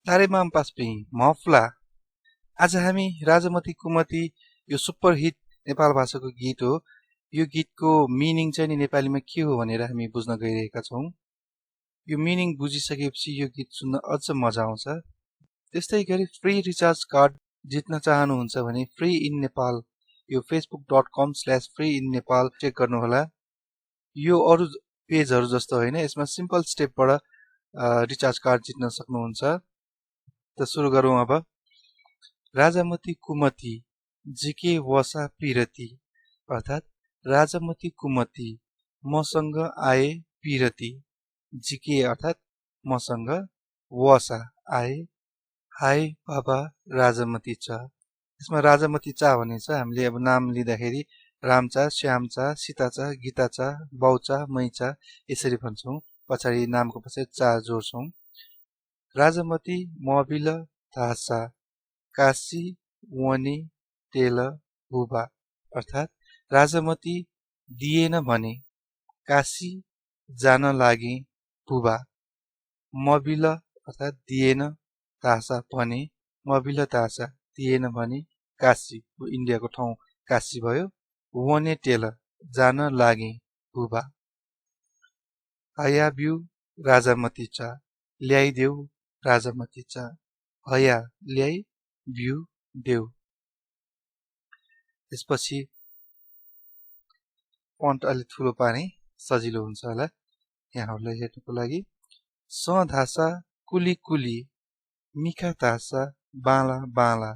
तारेमाम पास्पी मफला। आज हामी राजामती कुमती यो सुपर हिट नेपाल भाषाको गीत हो। यो गीतको मिनिङ चाहिँ नि नेपालीमा के हो भनेर हामी बुझ्न गइरहेका छौं। यो मिनिङ बुझिसकेपछि यो गीत सुन्न अझ मजा आउँछ। त्यस्तै गरी फ्री रिचार्ज कार्ड जित्न चाहनुहुन्छ भने फ्री इन नेपाल यो facebook.com/freeinnepal चेक गर्नुहोला। यो अरु पेजहरु जस्तो होइन, यसमा सिम्पल स्टेपबाट रिचार्ज कार्ड जित्न सक्नुहुन्छ। त सुरु गरौँ अब। राजामती कुमती जिके वसा पिरती, अर्थात् राजामती कुमती मसँग आए पिरती, जिके अर्थात् मसँग, वसा आए, हाय बाबा राजामती चा। यसमा राजामती चा भनेछ हामीले अब नाम लिँदाखेरि रामचा, श्यामचा, सीताचा, गीताचा, बाउचा, मैचा यसरी भन्छौं। पछाडि नामको पछि चा जोड्छौं। राजामती मबिल धासा काशी वने तेल बुबा, अर्थात् राजामती दिएन भने काशी जान लागे बुबा। मबिल अर्थात् दिएन, धासा भने, मबिल धासा दिएन भने काशी, इन्डियाको ठाउँ काशी भयो। वने तेल जान लागे बुबा। आयाब्यू राजामती चा, ल्याइदेऊ राजामती चा। हया ल्याइ, बिउ देऊ। त्यसपछि फन्ट अलि ठुलो पार्ने सजिलो हुन्छ होला यहाँहरुलाई हेर्नको लागि। स धासा कुली कुली, मिखा धासा बाला बाला,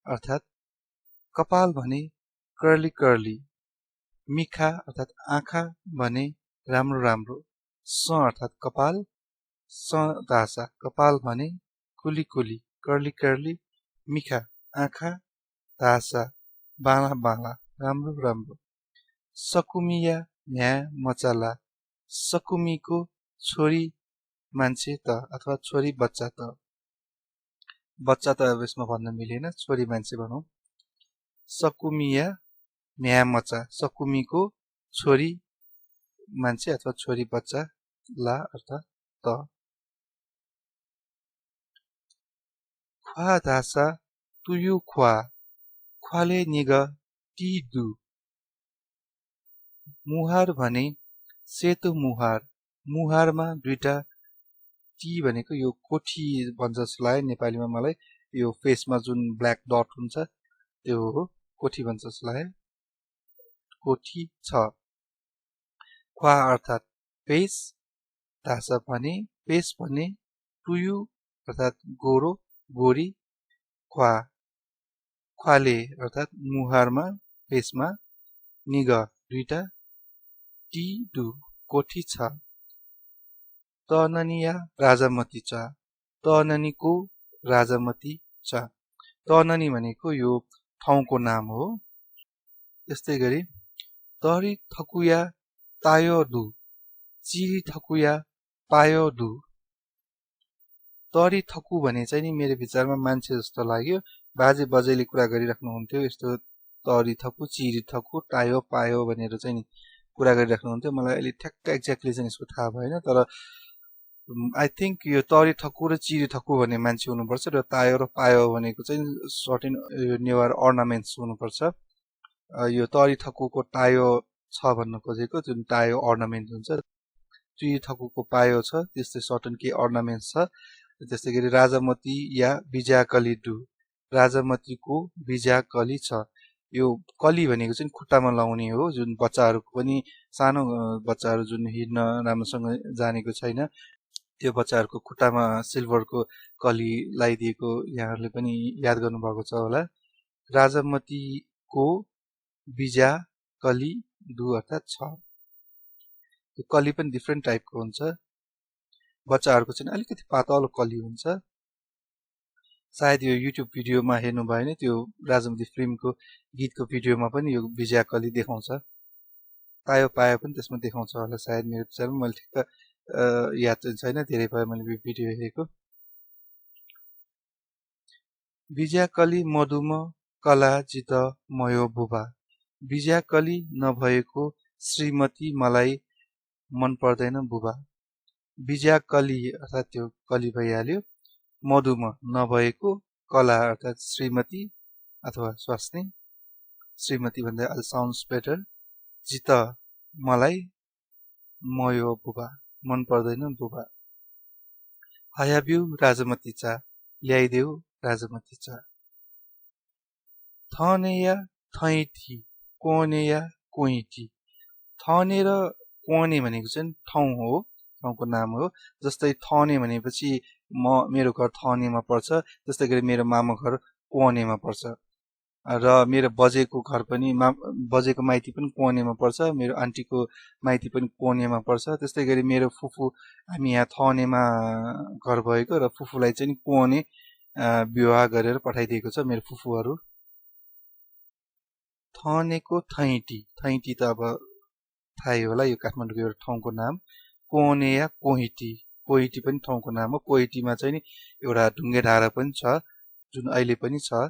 अर्थात् कपाल भने कर्ली कर्ली, मिखा अर्थात् आँखा भने राम्रो राम्रो, स अर्थात् कपाल, स धासा कपाल भने, कुली कुली कर्ली कर्ली, मिखा आँखा, धासा बाला बाला राम्रो राम्रो। सकुमिया म्या मचला, सकुमीको छोरी मान्छे त अथवा छोरी बच्चा त, बच्चा त अब यसमा भन्न मिलेन, छोरी मान्छे भनौं। सकुमिया म्या मचा, सकुमीको छोरी मान्छे अथवा छोरी बच्चा, ला अर्थात् त। ख्वा धासा तुयु ख्वा, ख्वाले निग टी दु। मुहार भने सेतो मुहार, मुहारमा दुईटा, टी भनेको यो कोठी भन्छ जस्तो लाग्यो नेपालीमा मलाई। यो फेसमा जुन ब्ल्याक डट हुन्छ त्यो हो, कोठी भन्छ जस्तो लाग्यो, कोठी छ। ख्वा अर्थात् फेस, धासा भने फेस भने, टुयु अर्थात् गोरो गोरी, ख्वा ख्वाले अर्थात् मुहारमा फेसमा, निग दुईटा, टी दु कोठी छ। तननिया राजामती चा, तननीको राजामती चा। तननी भनेको यो ठाउँको नाम हो। त्यस्तै गरी तरी थकुया तायो दु, चिरी थकुया पायो दु। तरी थकु भने चाहिँ नि मेरो विचारमा मान्छे जस्तो लाग्यो। बाजे बजैले कुरा गरिराख्नु हुन्थ्यो यस्तो तरी थकु, चिरी थकु, टायो पायो भनेर चाहिँ नि कुरा गरिराख्नु हुन्थ्यो। मलाई अहिले ठ्याक्क एक्ज्याक्टली चाहिँ यसको थाहा भएन, तर आई थिंक यो तरी थकु र चिरी थकु भन्ने मान्छे हुनुपर्छ र तायो र पायो भनेको चाहिँ सर्टेन नेवार अर्नामेन्ट्स हुनुपर्छ। यो तरी थकुको टायो छ भन्न खोजेको, जुन टायो अर्नामेन्ट हुन्छ। चिरी थकुको पायो छ, त्यस्तै सर्टेन के अर्नामेन्ट्स छ। त्यस्तै गरी राजामती या बिजाकली दु, राजामतीको बिजाकली छ। यो कली भनेको चाहिँ खुट्टामा लाउने हो, जुन बच्चाहरुको पनि, सानो बच्चाहरु जुन हिड्न राम्रोसँग जानेको छैन त्यो बच्चाहरुको खुट्टामा सिल्भरको कली लगाइदिएको यहाँहरुले पनि याद गर्नुभएको छ होला। राजामतीको बिजा कली दु अर्थात् छ। यो कली पनि डिफ्रेन्ट टाइपको हुन्छ। बच्चाहरुको चाहिँ अलिकति पातलो कली हुन्छ। सायद यो युट्युब भिडियोमा हेर्नु भयो भने त्यो राजामती फिल्मको गीतको भिडियोमा पनि यो बिजा कली देखाउँछ। तायो पायो पनि त्यसमा देखाउँछ होला सायद, मेरो विचारमा। मैले ठिक्क याद चाहिँ छैन, धेरै भयो मैले भिडियो हेरेको। बिजाकली मधुम कला जित मयो बुबा, बिजाकली नभएको श्रीमती मलाई मन पर्दैन बुबा। बिजाकली अर्थात् त्यो कली भइहाल्यो। मधुमा नभएको कला अर्थात् श्रीमती अथवा स्वास्नी श्रीमती भन्दा अझ साउन्ड्स बेटर जित मलाई म यो बुबा मन पर्दैन बुबा हायाब्यू राजमती चा ल्याइदेऊ राजमती चा थनेया थैथी कोनेया कोइटी थने र कोने भनेको चाहिँ ठाउँ हो ठाउँको नाम हो जस्तै थने भनेपछि मेरो घर थनेमा पर्छ जस्तै गरी मेरो मामा घर कोनेमा पर्छ र मेरो बजेको घर पनि बजेको माइती पनि कोनेमा पर्छ मेरो आन्टीको माइती पनि कोनेमा पर्छ त्यस्तै गरी मेरो फुफू हामी यहाँ थनेमा घर भएको र फुफूलाई चाहिँ कोने विवाह गरेर पठाइदिएको छ मेरो फुफूहरू थनेको थैटी थैटी त अब थाहै होला यो काठमाडौँको एउटा ठाउँको नाम कोने या कोइटी कोइटी पनि ठाउँको नाम हो कोइटीमा चाहिँ नि एउटा ढुङ्गे डाँडा पनि छ जुन अहिले पनि छ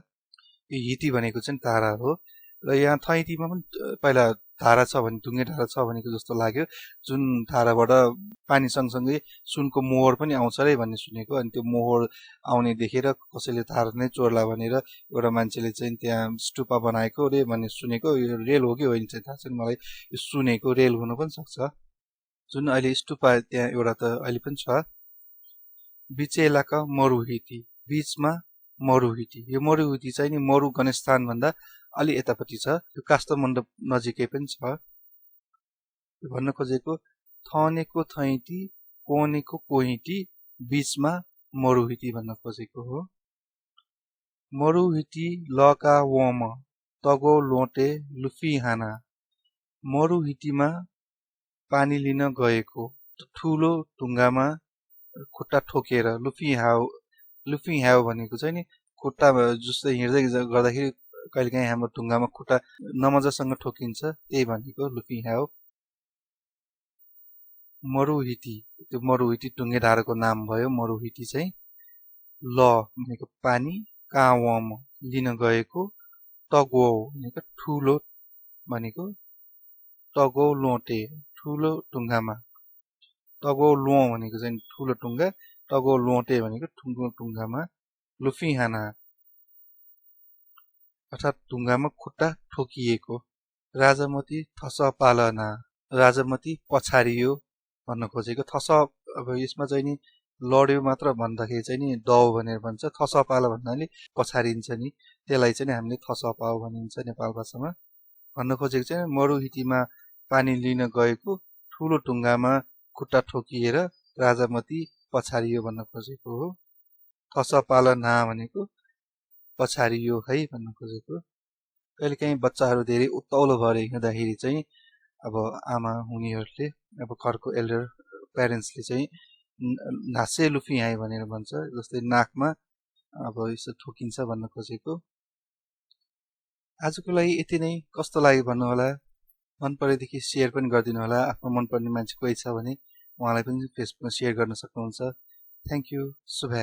यो हिटी भनेको चाहिँ धारा हो र यहाँ थैटीमा पनि पहिला धारा छ भने ढुङ्गे धारा छ भनेको जस्तो लाग्यो जुन धाराबाट पानी सँगसँगै सुनको मोहर पनि आउँछ रे भन्ने सुनेको अनि त्यो मोहर आउने देखेर कसैले धारा नै चोर्ला भनेर एउटा मान्छेले चाहिँ त्यहाँ स्टुपा बनाएको रे भन्ने सुनेको यो रेल हो कि होइन चाहिँ थाहा छैन मलाई यो सुनेको रेल हुन पनि सक्छ जुन अहिले स्टुपा त्यहाँ एउटा त अहिले पनि छ बिचेलाका मरुहिटी बीचमा मरुहिटी यो मरुहिटी चाहिँ नि मरु गणेशस्थान भन्दा अलि यतापट्टि छ यो काष्ठमण्डप नजिकै पनि छ भन्न खोजेको थनेको थैटी कोनेको कोइटी बीचमा मरुहिटी भन्न खोजेको हो मरुहिटी लका वम तगो लोटे लुफी हाना मरुहिटीमा पानी लिन गएको ठुलो ढुङ्गामा खुट्टा ठोकेर लुफी ह्याउ भनेको चाहिँ नि खुट्टा जस्तै हिँड्दै गर्दाखेरि कहिलेकाहीँ हाम्रो ढुङ्गामा खुट्टा नमजासँग ठोकिन्छ त्यही भनेको लुफी ह्याउ मरुहिटी त्यो मरुहिटी ढुङ्गे डाँडाको नाम भयो मरुहिटी चाहिँ ल भनेको पानी कावम लिन गएको तगो भनेको ठुलो भनेको तगो लोटे ठुलो ढुङ्गामा तगो लो भनेको चाहिँ ठुलो ढुङ्गा तगो लोटे भनेको ठुलो ढुङ्गामा लुफी हाना अर्थात् ढुङ्गामा खुट्टा ठोकिएको राजामती थस पालना राजामती पछारियो भन्न खोजेको थस अब यसमा चाहिँ नि लड्यो मात्र भन्दाखेरि चाहिँ नि दौ भनेर भन्छ थस पाल भन्नाले पछारिन्छ नि त्यसलाई चाहिँ हामीले थस पाउ भनिन्छ नेपाल भाषामा भन्न खोजेको चाहिँ मरुहिटीमा पानी लिन गएको ठुलो ढुङ्गामा खुट्टा ठोकिएर राजामती पछारियो भन्न खोजेको हो थस पालना भनेको पछारियो है भन्न खोजेको कहिलेकाहीँ बच्चाहरू धेरै उत्ताउलो भएर हिँड्दाखेरि चाहिँ अब आमा हुनेहरूले अब घरको एल्डर प्यारेन्ट्सले चाहिँ नासे लुफी हाई भनेर भन्छ जस्तै नाकमा अब यसो ठोकिन्छ भन्न खोजेको आजको लागि यति नै कस्तो लाग्यो भन्नुहोला मन परेदेखि सेयर पनि गरिदिनु होला आफ्नो मनपर्ने मान्छे कोही छ भने उहाँलाई पनि फेसबुकमा सेयर गर्न सक्नुहुन्छ थ्याङ्क यू शुभ